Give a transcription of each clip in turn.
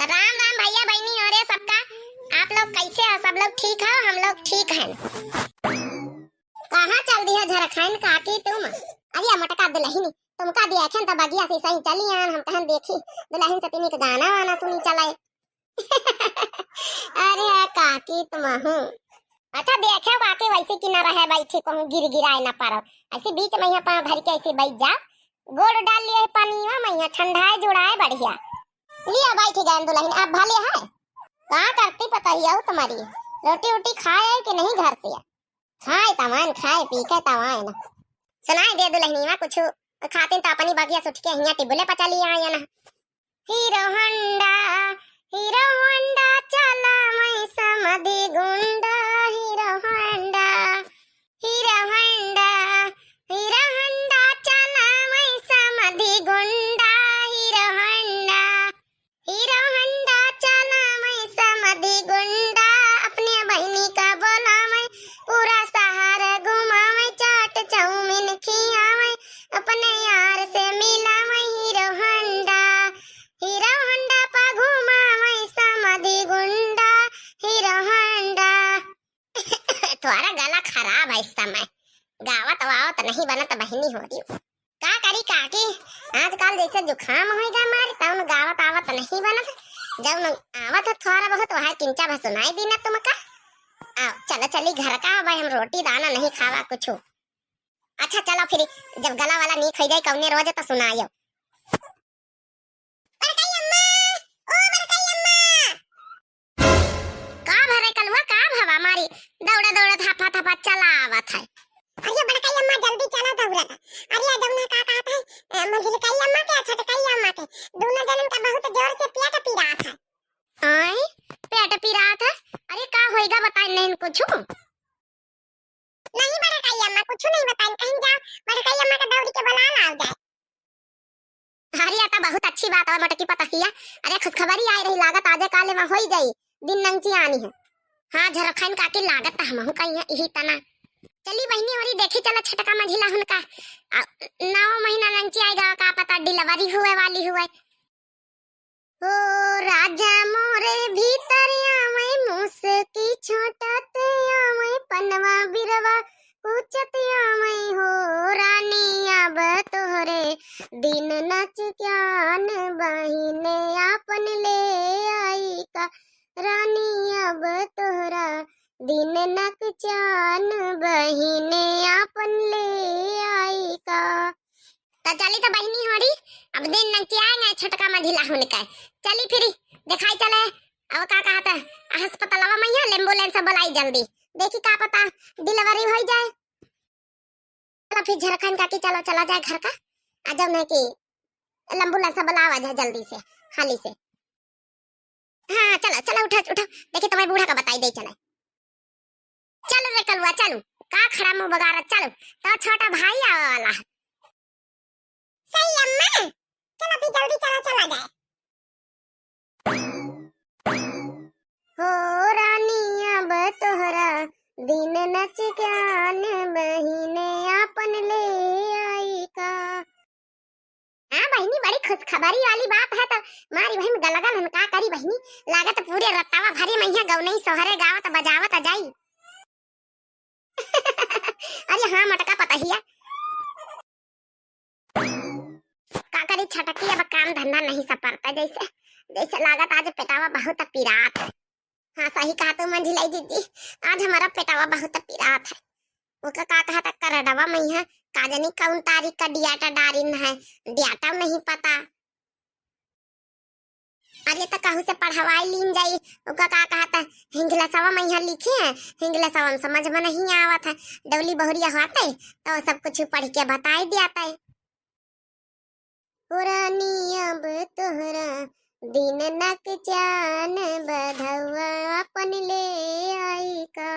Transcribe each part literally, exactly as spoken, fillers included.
राम राम भैया बहिनी, अरे सबका, आप लोग कैसे हो? सब लोग ठीक हो? हम लोग ठीक हैं। कहाँ चल दिया झरखाइन काकी तुम? अरे मोटका दुलहिन, तुमका देखेन त बगिया से सही चली आन, हम कहन देखी दुलहिन से तनिक गाना वाना सुनी चले। अरे काकी तुम हूँ। अच्छा देखे काकी, वैसे कि न रहे बैठी कहूँ गिर गिराए न पारो, ऐसे बीच में यहाँ पाँव धर के ऐसे बैठ जा, गोड़ डाल लिए पानी में, यहाँ ठंडाए जुड़ाए बढ़िया। लिया बैठ गए दुलहिन, अब भले है। का करती पता ही हो तुम्हारी, रोटी वोटी खाए कि नहीं घर से? खाए तवान, खाए पी के तवान। सुनाई दे दुलहिनिया कुछ खातिन त अपनी बगिया से उठ के हियाँ टिबुले पर चली आए ना। हीरो होंडा, हीरो होंडा चला मैं समधी गुंडा, हीरो होंडा, हीरो होंडा, हीरो होंडा चला मैं समधी गुंडा, हीरो होंडा। हीरो होंडा चलावै समधी गुंडा, अपने बहिनी का बोलावै, पूरा शहर घुमावै, चाट चाउमीन खियावै, अपने यार से मिलावै। हीरो होंडा, हीरो होंडा पा घुमावै समधी गुंडा, हीरो होंडा। तोहरा गला खराब है इस समय, गावत वावत नहीं बनत बहिनी हो रही। का करी काकी, आजकल जैसे जुकाम होइगा मारी, तउन गावत आवत नहीं बनत। जउन आवत है थोड़ा बहुत, वह किंचा भर सुनाई दीना तुमका। आओ, चलो चली घर का, भाई हम रोटी दाना नहीं खावा कुछ। अच्छा चलो फिर, जब गला वाला नीक हो जाए कौने रोज तो सुनायो। बड़काई अम्मा, ओ बड़काई अम्मा। का भरे कलुआ, का भवा मारी, दौड़े दौड़े थापा थापा चला आवत है। अरे बड़काई अम्मा जल्दी चला दौड़ा। अरे जमुना का कहत है, अ, मंझिलकाई अम्मा के, छोटकाई अम्मा के, दोनों जनन का बहुत जोर से पेट पिरात है। आय, पेट पिरात है? अरे का होइगा बताई नहीं कुछ? नहीं बड़काई अम्मा, कुछ नहीं बताइन, कहीं जाओ, बड़काई अम्मा के दौड़ी के बुला लाओ जाए। अरे, या तो बहुत अच्छी बात है मोटकी पतहिया। अरे, खुशखबरी आई रही, लागत आजे काले में होई जाई, दिन नंगची आनी है। हाँ, झरखाइन काकी लागत तो हमहू कहीं है, यही तना। चली बहिनी होरी देखी चला छटका मझिला हुनका। आ, नौ महीना नंगची आएगा, का पता डिलीवरी हुए वाली हुए। ओ राजा मोरे भीतर आवै, मुस्की छोटत आवै, पनवा बिरवा कुचत आवै हो रानी, अब तोहरे दिन नच क्यान बहिने आपन ले आई का रानी, अब तोहरा दिन नक चान बहिने आपन ले आई का। त चली त बहिनी होरी, अब दिन नक आएंगे छोटका मझिला हुनका। चली फिरी, देखाई चले। अब का कहत है, अस्पतालवा में यहाँ एम्बुलेंस बुलाई जल्दी, देखी का पता डिलीवरी होई जाए। चलो फिर झरखाइन काकी, चलो चला जाए घर का। आ जाओ नहीं कि एम्बुलेंस बुलावा जाए जल्दी से, हाली से। हाँ, चलो, चलो, उठो, उठो। देखी, तुम्हारे बूढ़ा का बताई दे, चले। चलो रे कलुआ, चलो। का खड़ा मुंह बगारत, चलो। तो छोटा भाई आवे वाला है। सही अम्मा, चलो फिर जल्दी चलो, चला जाए। हो रानी, अब तोहरा दिन नच ज्ञान बहिने आपन ले आई का। हाँ बहिनी, बड़ी खुशखबरी वाली बात है। तो मारी बहिन गलगल हन, का करी बहिनी, लागत पूरे रत्तावा भरी मैया गौनई सोहरे गावत बजावत जाई। अरे हाँ मोटका पतहिया, का करी छटकी, अब काम धंधा नहीं सपरता, जैसे जैसे लागत आज पेटावा बहुत पिरात है। हाँ सही कहा तू मंझिलाई दीदी, आज हमारा पेटावा बहुत पिरात है। ओका का कहा था करडवा मैया, का जानी कौन तारीख का डियाटा डारिन है, डियाटा नहीं पता। अरे त कहू से पढ़वाई लीन जाई, ओका का कहा था हिंगलसवा मैया लिखे है, हिंगलसवा में समझ में नहीं आवत है, डौली बहुरिया होते तो सब कुछ पढ़ के बताई दिया था। ओ रानी अब तोहरा दिन नक चान बधवा अपन ले आई का।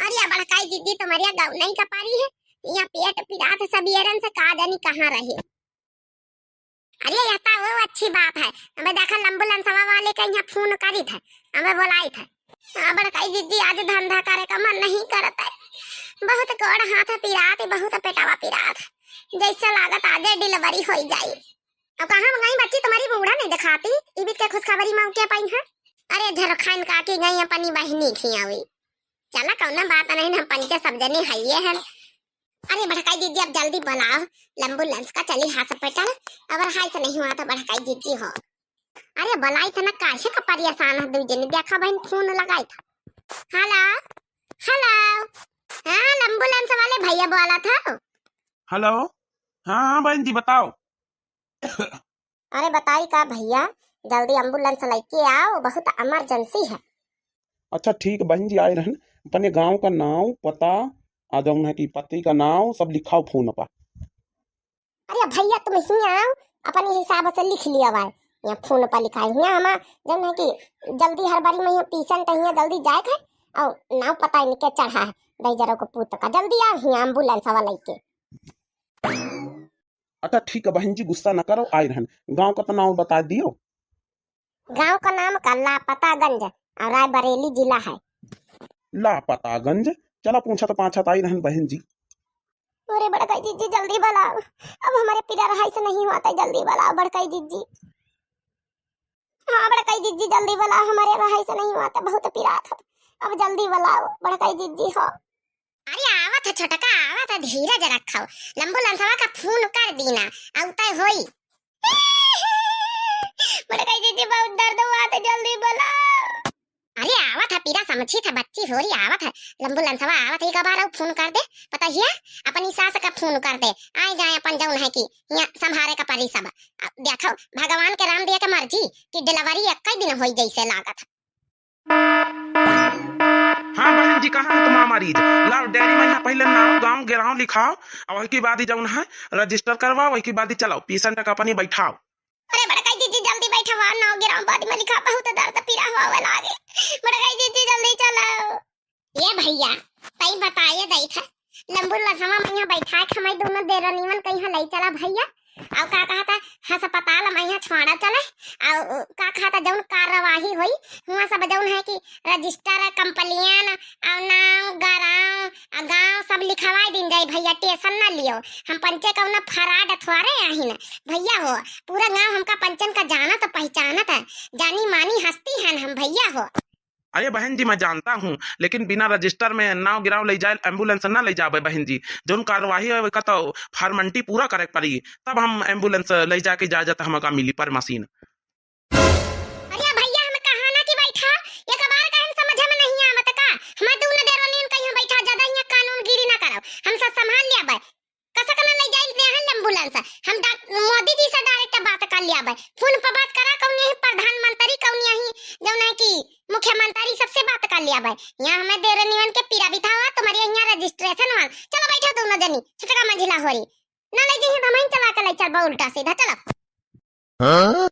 अरे बड़काई दीदी, तुम्हारे गाँव नहीं का पारी है, यहाँ पेट पिरात सब एरन से का जानी कहाँ रहे। अरे यह तो वो अच्छी बात है, हमें देखा एम्बुलेंसवा वाले के यहाँ फोन करी थे, हमें बुलाई थे। हाँ बड़काई दीदी, आज धंधा करे का मन नहीं करत है, बहुत गोड़ हाथ पिरात, बहुत पेटावा पिरात, जैसे लागत आजे डिलीवरी होई जाई। अब कहाँ गई बच्ची तुम्हारी बूढ़ा नहीं दिखाती, इबित के खुशखबरी मौके पाई है। अरे झरखाइन काकी गई अपनी बहिनी खियावी। चला कौनो बात नहीं, हम पंचे सब जने हइये हन। अरे बड़काई जीजी अब जल्दी बुलाओ, एम्बुलेंस का चली hospital, अब रहाई से नहीं हुआ तो बड़काई जीजी हो। अरे बुलाई थे ना, काहे का परेशान है दुई जने, देखा बहन फोन लगाई था। हेलो, हेलो, हाँ एम्बुलेंस वाले भैया बोला था। हेलो, हाँ हाँ बहन जी बताओ। अरे बताई का भैया, जल्दी एम्बुलेंस लेके आओ, बहुत इमरजेंसी है। अच्छा ठीक बहन जी, आए रहन। अपने गांव का नाव पता आ जौन है कि पति का नाव सब लिखाओ फोन पर। अरे भैया तुम ही आओ, अपने हिसाब से लिख लिया भाई, यहाँ फोन पर लिखाई। यहाँ हमा जौन है कि जल्दी हर बारी में यहाँ पेशेंट है, यहाँ जल्दी जाए है और नाव पता इनके चढ़ा है दैजरो को पूत का। जल्दी आओ यहाँ एम्बुलेंस वाला लेके। अच्छा ठीक है बहन जी, गुस्सा न करो, आए रहन। गांव का तो नाव बता दियो। गांव का नाम का लापतागंज और रायबरेली जिला है। लापतागंज? चला पूछत पाछत आई रहन बहन जी। अरे बड़काई जीजी जल्दी बुलाओ, अब हमारे पीरा रहाई से नहीं हुआ था, जल्दी बुलाओ बड़काई जीजी। हाँ बड़काई जीजी जल्दी बुलाओ, हमारे रहाई से नहीं हुआ था, बहुत पीरा था, अब जल्दी बुलाओ बड़काई जीजी हो। अरे आवत है छोटका, आवत है, धीरज रखो। एम्बुलेंसवा का फोन कर दीना, अउते होई। बड़काई जीजी बहुत दर्द हुआ था, जल्दी बुलाओ। अरे आवत है, पीरा समझी था, बच्ची होरी आवत है, एम्बुलेंसवा आवत है, एक बार और फोन कर दे, पता हिया अपनी सास का फोन कर दे, आए जाए अपन जौन है कि यहाँ संभारे का परी सब। अब देखो भगवान के राम दिया के मर्जी कि डिलीवरी एक ही दिन होई जैसे लागत। हाँ बहन जी, कहाँ है तुम्हारा मरीज? लाओ डायरी में यहाँ पहले नाव गाँव गिराव लिखाओ, और वही के बाद ही जौन है रजिस्टर करवाओ, वही के बाद ही चलाओ पेशेंट का अपनी बैठाओ। अरे बड़काई जीजी जल्दी बैठवा, नाव गिराव बाद में लिखा, बहुत दर्द पीरा होवे लागे। बड़काई जीजी जल्दी चलाओ। ये भैया, तई बताए दई था, एम्बुलेंसवा में यहाँ बैठा के हमारी दोनों देरनियन कहीं ले चला भैया। और का कहा था, अस्पताल में यहाँ छोड़ा चले। और का कहा था, जौन कार्यवाही होई, हुआ सब जौन है कि रजिस्टर, कंप्लेन, और नाव, गराव, आ गाँव सब लिखवाई दिन जाई भैया, टेंशन ना लियो। हम पंचे कौनो फराड थोड़े आही न भैया हो, पूरा गाँव हमका पंचन का जानत पहचानत है, जानी मानी हस्ती है हम भैया हो। अरे बहन जी, मैं जानता हूँ, लेकिन बिना रजिस्टर में नाव गिराव ले जाए एम्बुलेंस ना ले जाबे बहन जी। जौन कार्यवाही है, ओका तो फॉर्मेलिटी पूरा करे के पड़ी, तब हम एम्बुलेंस ले जाके इजाजत हमका मिली पर मशीन। अरे भैया, हम कहा ना कि बैठा, एक बार कहन समझ में नहीं आवत का? हमार दोनों देरनियन कहीं बैठा, ज्यादा यहाँ कानूनगिरी ना करो, हम सब संभाल लिया बे। कसक ना ले जाई दे हन एम्बुलेंस। हम डॉक-, मोदी जी से डायरेक्ट बात कर लिया बे। फोन पर बात करा, कौन यही प्रधानमंत्री, कौन यही जौन है कि मुख्यमंत्री, सबसे बात कर लिया बे। यहाँ हमें देरनियन के पीरा बिठावा, तुम्हारे यहाँ रजिस्ट्रेशन हुआ। चलो बैठो दोनों जनी, छोटका मंझिला होरी। ना ले जइहे तो हम ही चला के ले चलबा उल्टा सीधा, चलो। हाँ?